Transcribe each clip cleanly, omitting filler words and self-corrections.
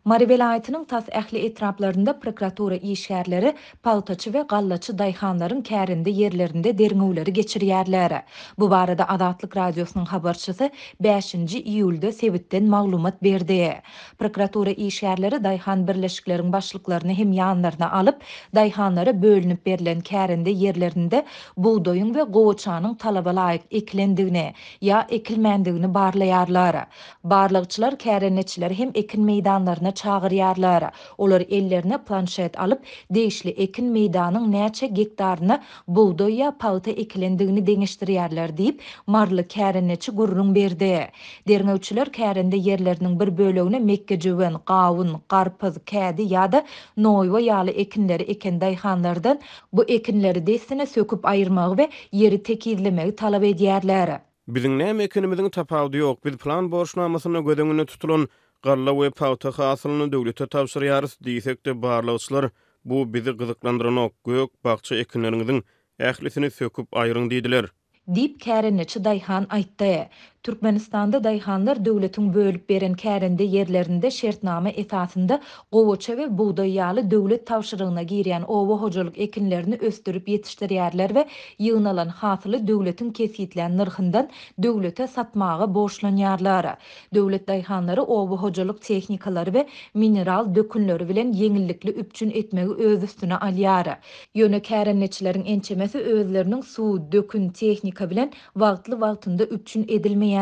Mary welaýatynyň tas ähli etraplarynda prokuratura işgärleri pagtaçy we gallaçy daýhanlaryň kärende ýerlerinde derňewleri geçirýärler. Bu barada Azatlyk Radiosynyň habarçysy bäşinji iýulda sebitden maglumat berdi. Prokuratura işgärleri daýhan birleşikleriň başlyklaryny hem ýanlaryna alyp, daýhanlara bölünip berlen kärende ýerlerinde bugdaýyň we gowaçanyň talaba laýyk ekilendigini ýa ekilmändigini barlaýarlar. Barlagçylar kärendeçileri hem ekin meýdanlaryna çagyrýarlar. Olar ellerine planşet alyp, degişli ekin meýdanyň näçe gektaryna bugdaý ýa pagta ekilendigini deňeşdirýärler diýip, maryly kärendeçi gürrüň berdi. Derňewçiler kärende ýerleriniň bir bölegine mekgejöwen, gawun, garpyz, kädi ýa-da noýba ýaly ekinleri eken daýhanlardan bu ekinleri dessine söküp aýyrmagy we ýeri tekizlemegi talap edýärler. Biziň näme ekenimiziň tapawudy ýok, biz plan borçnamasynda göz öňünde tutulan galla we pagta hasylyny döwlete tabşyrýarys diýsek-de, barlagçylar bu bizi gyzyklandyranok, gök, bakja ekinleriňiziň ählisini söküp aýryň diýdiler. Diýip, kärendeçi daýhan aýtdy. Türkmenistanda daýhanlar döwletiň bölüp beren kärende ýerlerinde şertnama esasynda gowaça we bugdaý ýaly döwlet tabşyrygyna girýän oba hojalyk ekinlerini ösdürip ýetişdirýärler we ýygnalan hasyly döwletiň kesgitlän nyrhyndan döwlete satmaga borçlanýarlar. Döwlet daýhanlary oba hojalyk tehnikalary we mineral dökünleri bilen ýeňillikli üpjün etmegi öz üstüne alýar. Ýöne kärendeçileriň ençemesi özleriniň suw, dökün, tehnika bilen wagtly-wagtynda üpjün edilmeýändigini,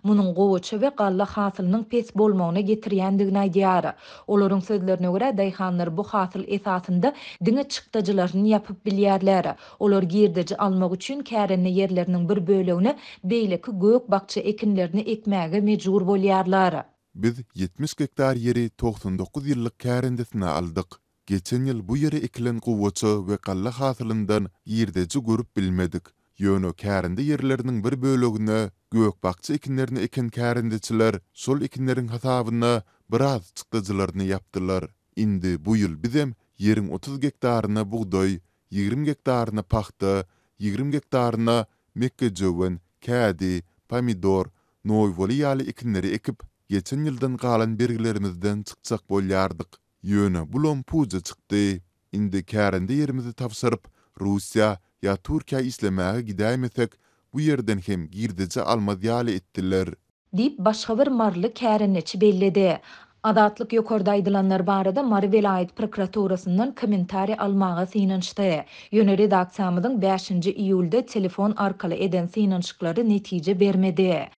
munuň gowaça we galla hasylynyň pes bolmagyna getirýändigini aýdýar. Olaryň sözlerine görä, daýhanlar bu hasyl esasynda diňe çykdajylaryny ýapyp bilýärler. Olar girdeji almak üçin kärende ýerleriniň bir bölegine beýleki gök-bakja ekinlerini ekmäge mejbur bolýarlar. Biz 70 gektar ýeri 99 ýyllyk kärendesine aldyk. Geçen ýyl bu ýere ekilen gowaça we galla hasylyndan girdeji görüp bilmedik. Ýöne kärende ýerleriniň bir bölegine gök-bakja ekinlerini eken kärendeçiler şol ekinleriň hasabyna biraz çykdajylaryny ýapdylar. Indi bu ýyl bizem ýeriň 30 gektaryna bugdaý, 20 gektaryna pagta, 20 gektaryna mekgejöwen, kädi, pomidor, noýbaly ýaly ekinleri ekip, geçen ýyldan galan bergilerimizden çykjak bolýardyk. Ýöne bulam puja çykdy. Indi kärende ýerimizi tabşyryp, Russiýa ýa Türkiýä işlemäge gidäýmesek, bu ýerden hem girdeji almaz ýaly etdiler. Diýip, başga bir maryly kärendeçi belledi. Azatlyk ýokarda aýdylanlar barada Mary welaýat prokuraturasyndan kommentariý almaga synanyşdy. Ýöne redaksiýamyzyň bäşinji iýulda telefon arkaly eden synanyşyklary netije bermedi.